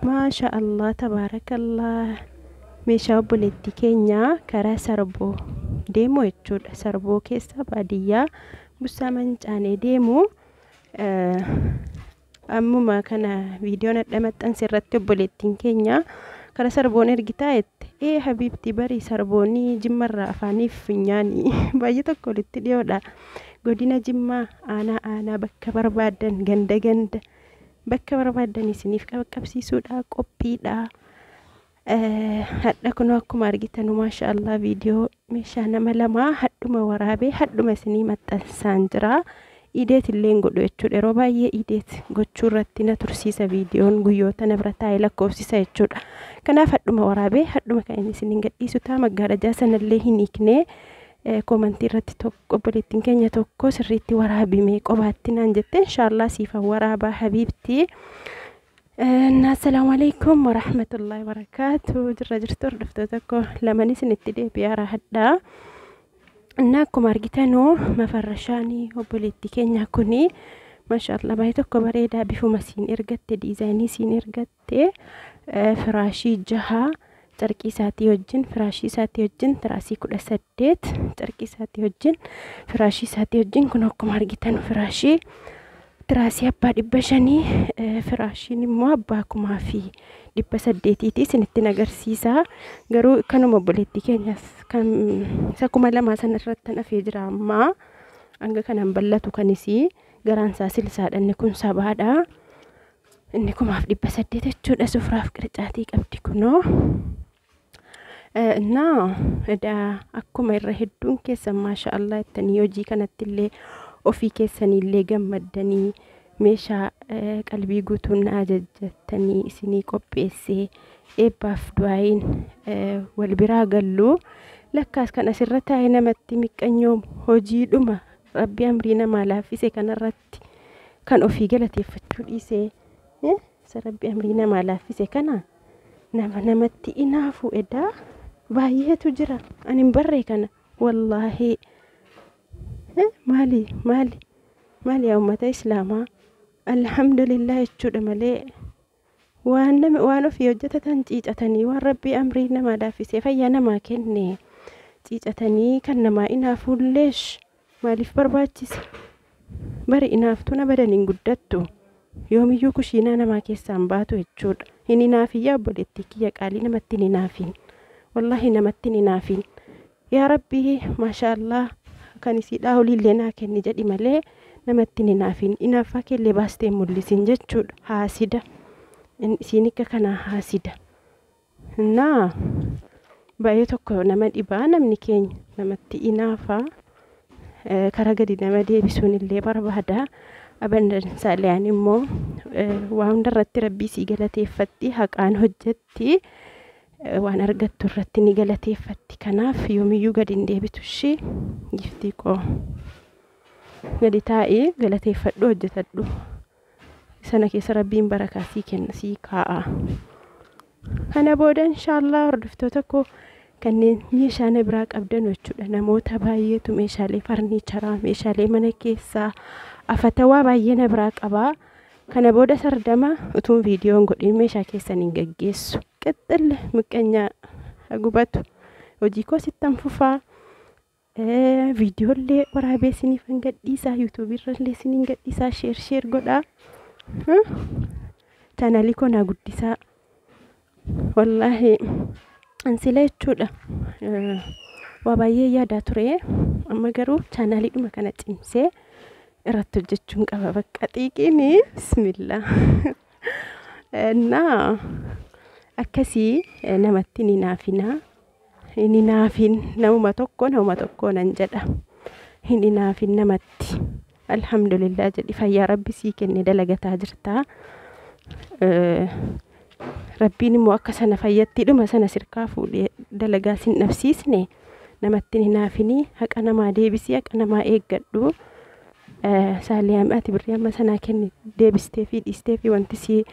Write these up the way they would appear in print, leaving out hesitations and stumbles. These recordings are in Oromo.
Maasha Allah tabaarakallah. Meeshaa obboleettii keenya karaa Sarboo deemu jechuudha. Sarboo keessa baadiyyaa Bussaa Mancaanee deemu. Ammuma kana viidiyoon adda maxxanse irratti obboleettiin keenya karaa Sarboon ergitaa jette. Ee habiibti, barii Sarboonii Jimmarraa afaaniif funyaanii baay'ee tokko walitti dhiyoodha. Godina Jimmaa aanaa aanaa bakka barbaaddan, ganda ganda bakka barbaaddan isiniif qaqqabsiisuudha qophiidha. Hadha kunoo akkuma argitanu maasha Allah viidiyoo meeshaa nama lamaa hadhuma waraabee hadhuma isinii maxxansaan jira. Ideet illee hin godhu jechuudha. Yeroo baay'ee ideet gochuu irratti na tursiisa, viidiyoon guyyoota na bira taa'ee lakkoofsisa jechuudha. Kanaaf hadhuma waraabee hadhuma kan inni isiniin gadhiisu ta'a. Maggaarajaa sanallee hin hiiknee koomantii irratti tokko obboleettiin keenya tokko sirriitti waraabimee qobaatti naan jette, inshaallah siifan waraabaa habiibti. Assalaamu alaikum warahmatullahi wabarakaatu. Jirra jirtu hordoftoota koo, lamaan isinitti deebi'aa raahadhaa. Innaa akkuma argitanuu mafarrashaanii obboleettii keenya kuni maashaallah baay'ee tokko bareedaa, bifuma siin ergatte, diizaayinii siin ergatte, firaashii 6 carqii isaatii wajjin, firaashii isaatii wajjin, tiraasii 18 carqii isaatii wajjin, firaashii isaatii wajjin. Kun akkuma argitan firaashii tiraasii abbaa 500, firaashiin immoo abbaa 1800ti isinitti agarsiisa. Garuu kanuma obboleettii keenyas kan isa 2000 sana irratti hafee jira ammaa. Hanga kanan bal'atu kanisii garaan isaa silsaadha, inni kun sabaadha. Inni 1800 jechuudha, sufraaf qircaatii qabdi kunoo. Innaa edaa akkuma irra hedduun keessan maasha Allah jettanii hojii kanatti illee ofii keessanii illee gammaddanii meeshaa qalbii guutuun na ajajjattanii isinii qopheessee eebbaaf du'aayin wal biraa gallu, lakkaas kan asirra taa'ee namatti miqqanyoomu hojiidhuma rabbi amrii namaa laaffise kanarratti kan ofii galateeffachuu dhiisee, isa rabbi amrii namaa laaffise kana nama namatti inaafu edaa baay'eetu jira. Ani hin barree kana wallaahi. Maali maali maali yaa ummata islaamaa, alhamdulillah jechuudha malee waan nama waan ofii hojjetatan ciicatanii, waan rabbii amrii namaa laaffisee fayyaa namaa kenne ciicatanii kan namaa inaafuulleesh maaliif barbaachise? Bari inaaftuun abadan hin guddattu, yoomiyyuu kushiinaa namaa keessaan baatu jechuudha. Hin inaafiyyaa obboleettii kiyya qaalii, namatti hin inaafin, wallaahi namatti hin inaafin. Yaa rabbii maashaallah kan isiidhaa oliillee naa kenni jedhi malee namatti hin inaafin. Inaaffaa keellee baastee hin mul'isin jechuudha. Haasida isiin akka kanaa haasida. Innaa baay'ee tokko nama dhibaa, namni keenya namatti inaafaa, karaa gadi nama deebisuun illee barbaada. Abadan Saaliyaan immoo waa hundarratti rabbii sii galateeffatti, haqaan hojjetti, waan argattu irratti ni galateeffatti. Kanaaf yoomiyyuu gadi hin deebitu ishii giftii koo. Gadi taa'ii galateeffadhu, hojjetadhu. Sana keessa rabbiin barakaa sii kenna, sii kaa'a. Kana booda inshaallah hordoftoota koo kanneen meeshaa na biraa qabdan jechuudha. Namoota baay'eetu meeshaalee farniicharaa, meeshaalee mana keessaa, afatawaa baay'ee na biraa qabaa. Kana booda sardama utuun viidiyoon godhin meeshaa keessan hin gaggeessu. Qixxille miqqanyaa gubatu. Hojii koo sittan fufaa. Viidiyoollee waraabee isiniif hin gadhiisaa, yuutuubii irrallee isiniin gadhiisaa, share share godhaa. Chaanaalii koo naa guddisaa. Wallaahi ansila jechuudha. Waa baay'ee yaadaa ture. Amma garuu chaanaaliidhuma kana cimsee irratti hojjechuun qaba. Bakka xiiqiin bismillah. Innaa akkasii namatti ni naafinaa. Hin inaafin, namuma tokko namuma tokko nan jedha. Hin inaafin namatti. Alhamdulillah jedhi, fayyaa rabbi sii kenne dalagataa jirtaa. Rabbiin immoo akka sana fayyattiidhuma sana sirkaa fuudhee dalagaa sin dhabsiisne namatti hin hinaafinii, haqa namaa deebisii, haqa namaa eeggadhu. Saaliyaam ati birrii amma sanaa kenni deebistee fi dhiistee fi wanti sii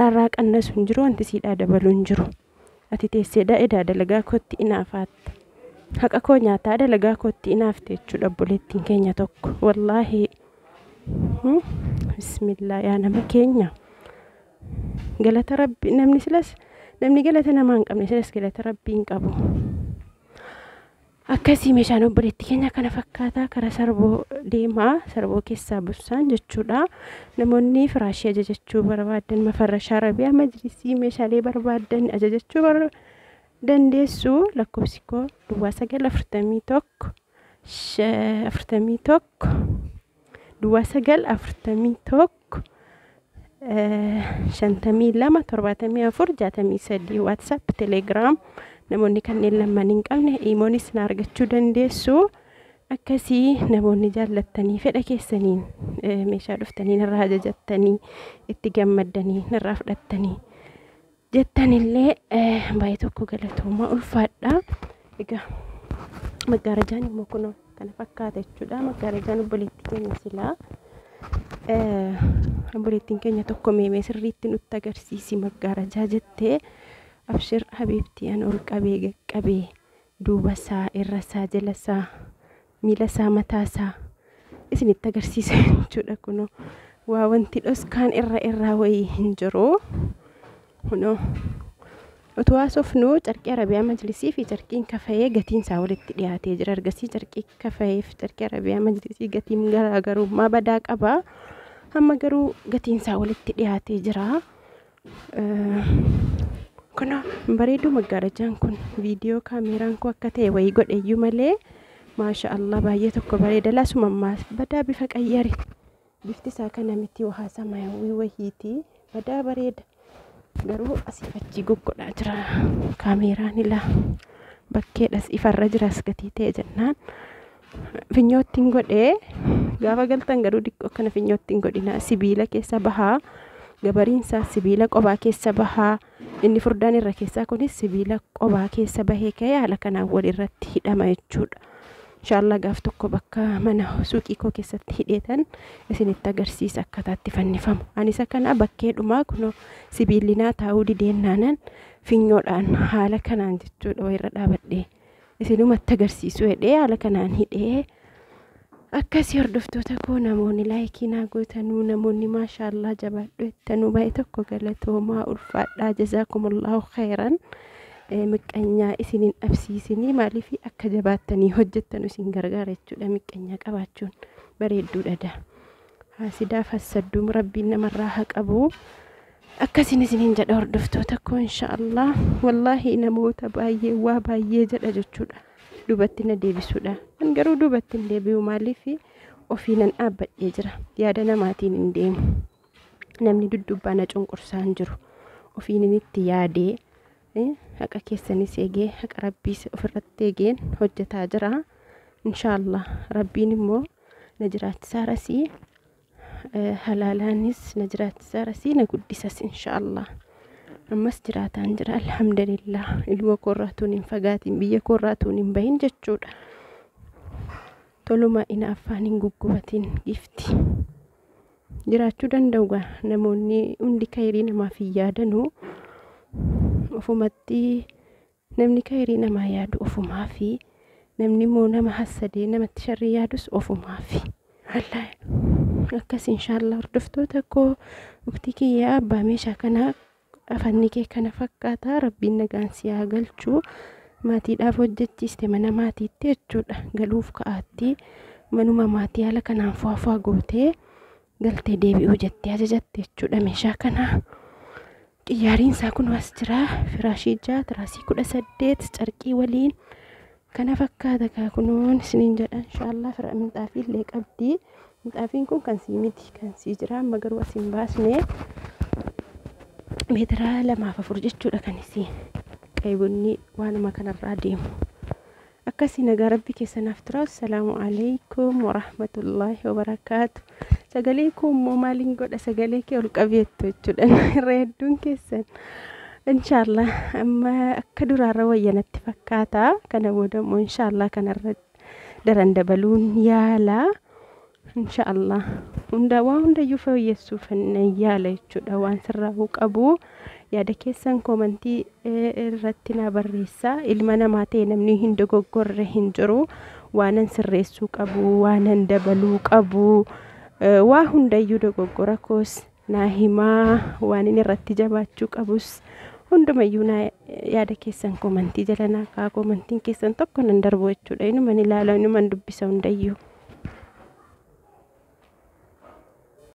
rarraa qannasu hin jiru, wanti siidhaa dabalu hin jiru. Ati teessee edaa dalagaa kootti inaafaatti. Haqa koo nyaataa dalagaa kootti inaafte jechuudha obboleettiin keenya tokko. Wallaahi. Bismillah yaa nama keenya. Galata Rabbi namni silas namni galata namaa hin qabne silas galata Rabbii hin qabu. Akkasii meeshaan obboleettii keenya kana fakkaataa karaa sarboo deemaa, sarboo keessaa bussaan jechuudha. Namoonni firaashii ajajachuu barbaadan, mafarrashaa Arabiyaa majlisii meeshaalee barbaadan ajajachuu dandeessu. Lakkoofsi koo duwwaa 9 41 41 duwwaa 9 41 52 74 63 WhatsApp, Telegram. Namoonni kanneen lamman hin qabne imoonis na argachuu dandeessu. Akkasii namoonni jaallattanii fedha keessaniin meeshaa dhuftanii narraa ajajattanii itti gammaddanii narraa fudhattanii jettanillee baay'ee tokko galatoomaa, ulfaadha. Egaa maggaarajaan immoo kunoo kana fakkaata jechuudha. Maggaarajaan obboleettii keenya silaa obboleettiin keenya tokko meemee sirriitti nutti agarsiisi maggaarajaa jettee, abshir habiibtii, an ol qabee qaqqabee duuba isaa, irra isaa, jala isaa, miila isaa, mataa isaa isinitti agarsiisa jechuudha. Kunoo waa wanti dhoskaan irra irraa wayii hin jiru. Kunoo utuu haasofnu carqii Arabiyaa majlisii fi carqiin kafayee gatiin isaa walitti dhiyaatee jira. Ergasii carqii kafayee fi carqii Arabiyaa majlisii gatiin garaagarummaa badaa qaba. Amma garuu gatiin isaa walitti dhiyaatee jira. Kunoo bareedu maggaarajaan kun, viidiyoo kaameeraan koo akka ta'e wayii godheyyuu malee maasha Allah baay'ee tokko bareeda. Lasuma ammaa badaa bifa qayyare, bifti isaa kana miti, wahaa samaayawii wayiiti, badaa bareeda. Garuu asii achii goggodhaa jira kaameeraan, ilaa bakkeedhas ifarra jiras gatii ta'e jennaan finyoottiin godhee. Gaafa galtan garuu diqqoo akkana finyoottiin godhina, sibiila keessa bahaa, gabariinsaa sibiila qobaa keessa bahaa, inni furdaan irra keessaa kunis sibiila qobaa keessa bahee ka'ee haala kanaan wal irratti hidhama jechuudha. Inshaallah gaaf tokko bakka mana suuqii koo keessatti hidheetan isinitti agarsiisa akkaataatti fannifamu. Anis akkana bakkeedhumaa kunoo sibiillinaa taa'uu dideennaanan finyoodhaan haala kanaan jechuudha wayirra dhaabadhee isinumatti agarsiisu jedhee haala kanaan hidhee. Akkasii hordoftoota koo, namoonni laayikii naa gootanuu, namoonni maashaallaa jabaadhu jettanuu baay'ee tokko galatoomaa, ulfaadhaa, jazaakumullahu khayran. Miqqanyaa isinin dhabsiisinii, maaliif akka jabaattanii hojjettanu isin gargaara jechuudha. Miqqanyaa qabaachuun bareedduudha da. Haasidaaf hassadduun Rabbiin namarraa haa qabu. Akkasiin isiniin jedha hordoftoota koo, inshaallah wallaahi namoota baay'ee waa baay'ee jedha jechuudha. Duubatti na deebisuudha. An garuu duubatti hin deebi'u, maaliif ofii nan dhaabbadhee jira. Yaada namaatiin hin deemu. Namni duddubbaa na cunqursaa hin jiru. Ofiin itti yaadee haqa keessanis eegee haqa Rabbiis ofirratti eegeen hojjetaa jira. Inshaallah Rabbiin immoo na jiraachisaa rasii, halaalaanis na jiraachisaa rasii, na guddisas inshaallah. Ammas jiraataan jira, alhamdulillah, ilmoo koorraatuun hin fagaatiin, biyya koorraatuun hin bahin jechuudha. Toluma ina afaan hin guggubatin gifti. Jiraachuu danda'u gaa, namoonni hundi kayrii namaaf hin yaadanuu, ofumatti namni kayrii namaa yaadu ofumaa fi namni immoo nama hassadee namatti sharrii yaadus ofumaa fi. Wallaahi akkas inshaallah hordoftoota koo, muktii kiyyaa abbaa meeshaa kanaa afanni kee kana fakkaata, Rabbiin nagaan si haa galchuu. Maatiidhaaf hojjechiiste mana maatiitti jechuudha, galuuf ka'aatti manuma maatii haala kanaan fu'aa fu'aa gootee galtee deebi'uu jettee ajajatte jechuudha meeshaa kana. Xiyyaariin isaa kun as jira. Firaashii 6, tiraasii 18, carqii waliin kana fakkaata kaa kunuun isiniin jedha inshaallah. Fira minxaafii illee qabdi. Minxaafiin kun kan sii miti, kan sii jira, amma garuu as hin baasne. Meetira 2 fi 4 jechuudha kan isii. Qaybonni waanuma kanarraa deemu. Akkasii nagaa Rabbi keessanaaf tura. Assalaamu alaikum warahmatullaahi wabarakaatu. Sagalee koo immoo maaliin godha, sagalee kee ol qabeettu jechuudha irra hedduun keessan. Inshaallah amma akka duraarra wayyanatti fakkaata. Kana booda immoo inshaallah kanarra daran dabaluun yaala. Inshaallah hunda waa hundayyuu fooyyessuuf yaala jechuudha, waan sirraa'uu qabu. Yaada keessan koomantii irratti naa barreessaa. Ilma namaa ta'e namni hin dogoggorre hin jiru. Waanan sirreessuu qabu, waanan dabaluu qabu, waa hundayyuu dogoggora koos Naa himaa, waan inni irratti jabaachuu qabus hundumayyuu naa yaada keessan koomantii jala naa kaa. Koomantiin keessan tokko nan darbu jechuudha. Inuman ilaala, inuman dubbisa hundayyuu.